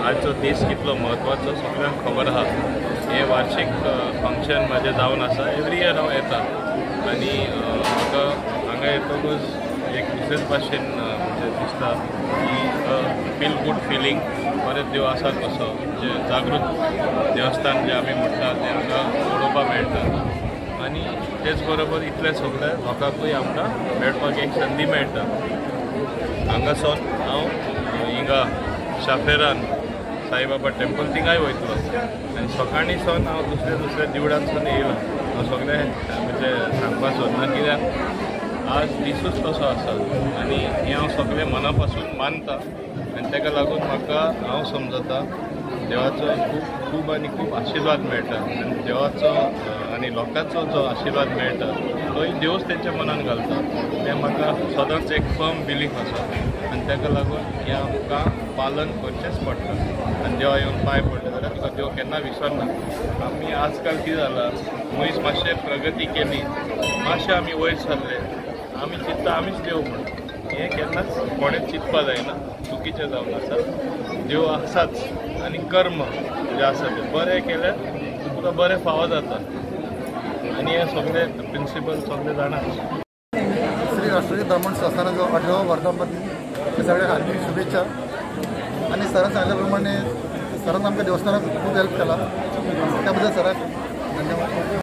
आजचो दीस कितलो म्हत्वाचो सगळ्यांक खबर आसा. हें वार्षिक फंक्शन म्हाजें जावन आसा. एवरी इयर हांव येता आनी म्हाका हांगा येतकूच एक दुसरेच भाशेन म्हणजे दिसता की फील गूड फिलींग. बरें देव आसा कसो म्हणजे जागृत देवस्थान जें आमी म्हणटा तें हांगा पळोवपाक मेळटा आनी तेच बरोबर इतले सगळे लोकांकूय आमकां मेळपाक एक संदी मेळटा. हांगासून हांव हिंगा शाफेरान साईबाबा टेम्पल थिंगाय वयतलो आनी सकाळीं सावन हांव दुसऱ्या दुसऱ्या देवळांसून येयला. हांव सगळें म्हणजे सांगपाक सोदना कित्याक आज दिसूच तसो आसा आनी हें हांव सगळें मना पासून मानता आनी ताका लागून म्हाका हांव समजता देवाचो खूब खूब आनी खूब आशिर्वाद मेळटा आनी देवाचो आनी लोकांचो जो आशिर्वाद मेळटा तोय देवच तेंच्या मनान घालता. तें म्हाका सदांच एक फर्म बिलीफ आसा आनी ताका लागून हें आमकां पालन करचेंच पडटा. आनी देवा येवन पांय पडले जाल्यार तुका देव केन्ना विसरना. आमी आजकाल कितें जालां, मनीस मातशें प्रगती केली, मातशें आमी वयर सरले, आमी चिंतता आमीच देव म्हूण. हें केन्नाच कोणेंच चिंतपा जायना, चुकीचें जावन आसा. देव आसाच आनी कर्म जें आसा तें बरें केल्यार तुका बरें फावो जाता आनी हें सगळें प्रिंसिपल सगळें जाणा. श्री राष्ट्रीय ब्राह्मण संस्थानाचो 18वो वर्धापन दिन हे सगळ्यांक हार्दिक शुभेच्छा. आनी सरान सांगल्या प्रमाणे सरान आमकां देवस्थानाक खूब हेल्प केला, त्या बद्दल सराक धन्यवाद.